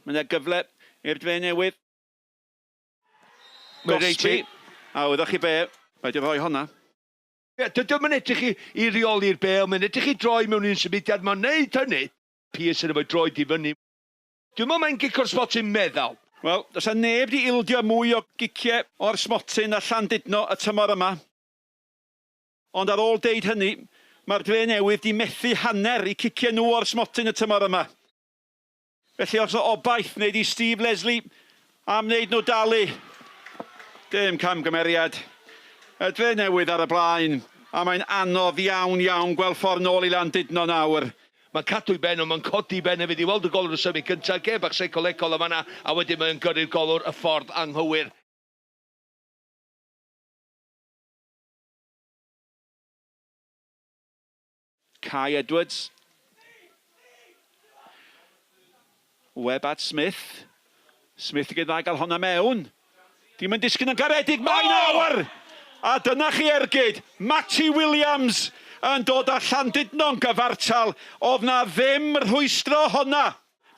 Mae yna gyfle i'r Dre Newydd. Gosbi. A wyddoch chi be? Mae 'di rhoi honna. Ie, dydy o'm yn edrych i, i reoli'r bêl, mae'n edrych i droi mewn un symudiad, mae'n neud hynny. Pearson efo'i droed i fyny. Dwi'n meddwl mae'n gico'r smotyn meddal. Wel, does 'na neb 'di ildio mwy o giciau o'r smotyn na Llandudno y tymor yma. Ond ar ôl deud hynny, mae'r Dre Newydd 'di methu hanner eu ciciau nhw o'r smotyn y tymor yma. Felly os o obaith wneud i Steve Leslie am wneud nhw dalu. Dim camgymeriad. Y Dre Newydd ar y blaen, a mae'n anodd iawn iawn gweld ffordd nôl i Landudno nawr. Mae'n cadw'i ben ond mae'n codi ben hefyd i weld y golwr yn symud gyntaf, gêm bach seicolegol yn fan'na a wedyn mae'n gyrru'r golwr y ffordd anghywir. Kai Edwards. Webb at Smith. Smith yn dda gael honna mewn. Dim yn disgyn yn garedig, mae'n oh! awr! A dyna chi ergyd, Matty Williams yn dod â Llandudno'n gyfartal. Oedd na ddim rhwystro honna.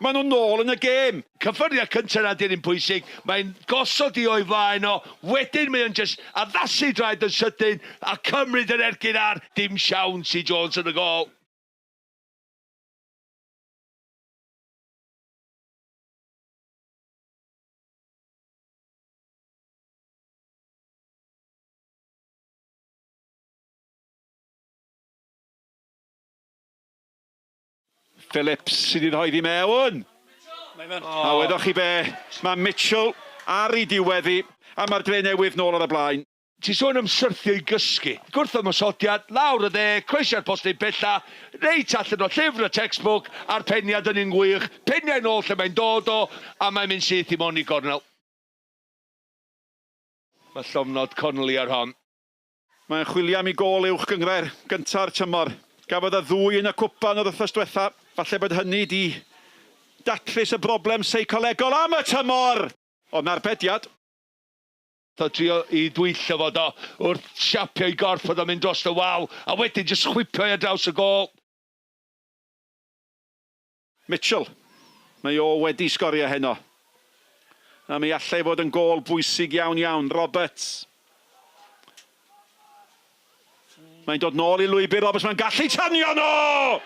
Maen nhw nôl yn y gêm. Cyffyrddiad cynta 'na 'di'r un pwysig, mae'n gosod hi o'i flaen o, wedyn mae o'n jyst addasu draed yn sydyn a cymryd yr ergyd ar, dim siawns i Jones yn y gôl. Phillips sydd wedi rhoi ddi mewn. A wyddoch chi be, mae Mitchell ar ei diwedd hi, a mae'r Dre Newydd nôl ar y blaen. Ti'n sôn am syrthio i gysgu. Gwrthymosodiad, lawr y dde, croesiad postyn pella, reit allan o llyfr y textbook, a'r peniad yn un gwych, peniau nôl lle mae'n dod o, a mae'n mynd syth i mewn i gornel. Mae llofnod Connolly ar hon. Mae'n chwilio am ei gôl Uwch Gynghrair gynta'r tymor. Gafodd y ddwy yn y cwpan yr wythnos diwetha'. Falle bod hynny 'di datrys y broblem seicolegol am y tymor! Ond 'na'r pediad. Tha trio i dwyllo fo do, wrth siapio i gorff oedd o'n mynd dros y wal, a wedyn jyst chwipio i ar draws y gôl. Mitchell, mae o wedi sgorio heno. A mi allai fod yn gôl bwysig iawn iawn. Roberts. Mae'n dod nôl i lwybr Roberts, mae'n gallu tanio nhw!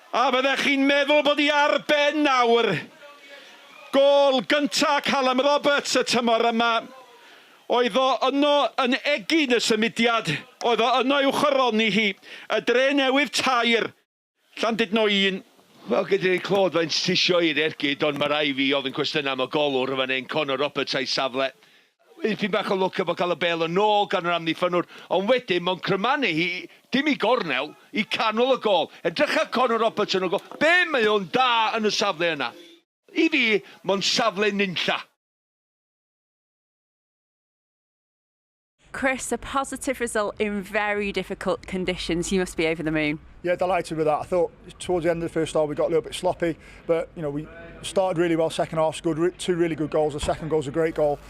A fyddech chi'n meddwl bod hi ar ben nawr. Gôl gynta Callum Roberts y tymor yma. Oedd o yno yn egin y symudiad, oedd o yno i'w choroni hi. Y Dre Newydd tair. Llandudno un. Wel, gyda ni clod faint tisio i'r ergyd, ond mae rai fi ofyn cwestiynau am y golwr yn fan hyn, Connor Roberts a'i safle. Dipyn bach o lwc efo cael y bêl yn ôl gan yr amddiffynnwr, ond wedyn mae'n crymanu hi, dim i gornel, i canol y gôl. Edrycha Connor Roberts yn y gôl, be mae o'n da yn y safle yna? I fi, mae'n safle nunlla. Chris, a positive result in very difficult conditions. You must be over the moon. Yeah, delighted with that. I thought towards the end of the first half we got a little bit sloppy, but you know we started really well second half, scored two really good goals. The second goal's a great goal,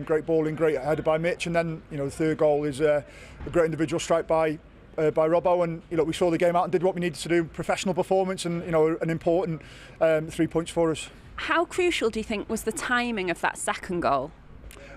great ball in, great header by Mitch, and then you know the third goal is a great individual strike by Robbo, and you know we saw the game out and did what we needed to do. Professional performance, and you know an important 3 points for us. How crucial do you think was the timing of that second goal?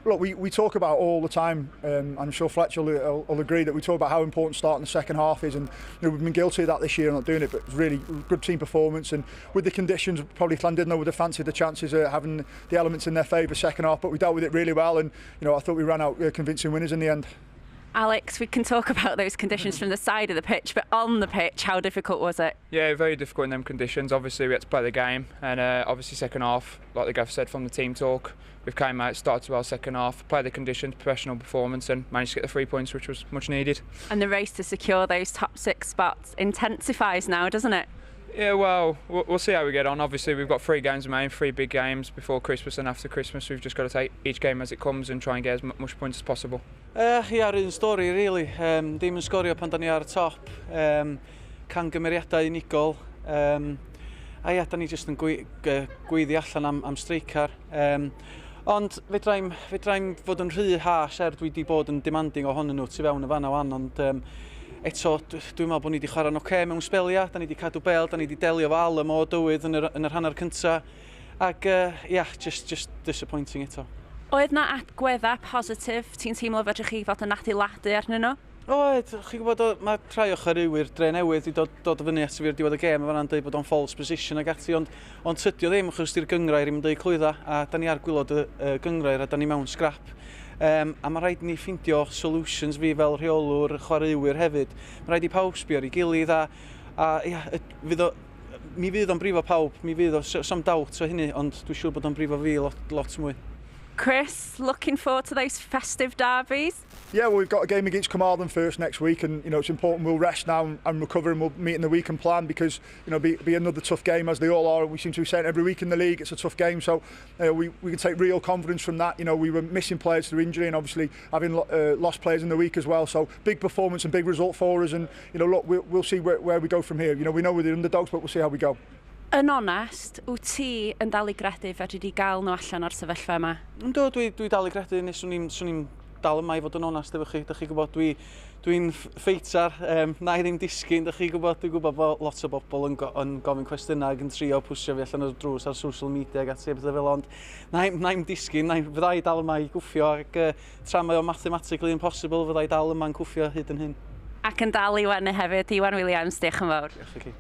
Look, we talk about all the time, I'm sure Fletcher will agree that we talk about how important starting the second half is, and you know, we've been guilty of that this year and not doing it, but it's really good team performance, and with the conditions, probably Llandudno would have fancied the chances of having the elements in their favour second half, but we dealt with it really well, and you know, I thought we ran out convincing winners in the end. Alex, we can talk about those conditions from the side of the pitch, but on the pitch, how difficult was it? Yeah, very difficult in them conditions. Obviously, we had to play the game, and obviously second half, like the gaff said from the team talk, we've came out, started well second half, played the conditions, professional performance, and managed to get the 3 points, which was much needed. And the race to secure those top 6 spots intensifies now, doesn't it? Yeah, well, we'll see how we get on. Obviously, we've got 3 games remaining, 3 big games before Christmas and after Christmas. We've just got to take each game as it comes and try and get as much points as possible. Ia'r un stori, really. Dim yn sgorio pan da ni ar y top. Cangymeriadau unigol. A ia, da ni jyst yn gweiddi allan am streicar. Ond fedrai'm fod yn rhy harsh er dwi wedi bod yn demanding ohonyn nhw tu fewn y fanna wan, ond Eto, dwi'n meddwl bod ni wedi chwarae'n oce mewn sbelia, da ni wedi cadw bel, da ni wedi delio efo Alum o dywydd yn yr hanner cynta. Ac, yeah, just disappointing eto. Oedd na agweddau positif ti'n teimlo fedrwch chi fod yn adeiladu arnyn nhw? Oedd, chi'n gwybod, mae rhai o chwaraewyr Dre Newydd wedi dod fyny at fi ar diwedd y gêm a fanna'n dweud bod o'n false position ag ati, ond tydio ddim achos di'r gyngrair ddim yn dweud clwydda, a da ni ar gwaelod y gyngrair a da ni mewn scrap. A mae rhaid ni ffeindio solutions fi fel rheolwr, chwaraewyr hefyd. Mae rhaid i pawb sbio ar ei gilydd a ia, mi fydd o'n brifo pawb, mi fydd o, some doubt o hynny, ond dwi'n siŵr bod o'n brifo fi lot, lot mwy. Chris, looking forward to those festive derbies? Yeah, well, we've got a game against Carmarthen first next week, and it's important we'll rest now and recover, and we'll meet in the week and plan because be another tough game, as they all are. And we seem to be saying every week in the league it's a tough game, so we can take real confidence from that. We were missing players through injury, and obviously having lost players in the week as well. So big performance and big result for us, and look, we'll see where we go from here. We know we're the underdogs, but we'll see how we go. Yn onest, wyt ti yn dal i gredu fedri di gael nhw allan o'r sefyllfa yma? Yndw, dwi dal i gredu, neu swn i'n dal yma i fod yn onest efo chi. Dych chi'n gwybod, dwi'n ffeitar, na i ddim disgyn, dych chi'n gwybod, dwi'n gwybod bod lot o bobl yn gofyn cwestiynau ac yn trio pwsio fi allan o'r drws ar social media ac ati a pethau fel, ond na i'm disgyn, fydda i dal yma i gwffio ac tra mae o mathematically impossible, fydda i dal yma'n cwffio hyd yn hyn. Ac yn dal i wenu hefyd, Iwan Williams, diolch yn fawr. Diolch i chi.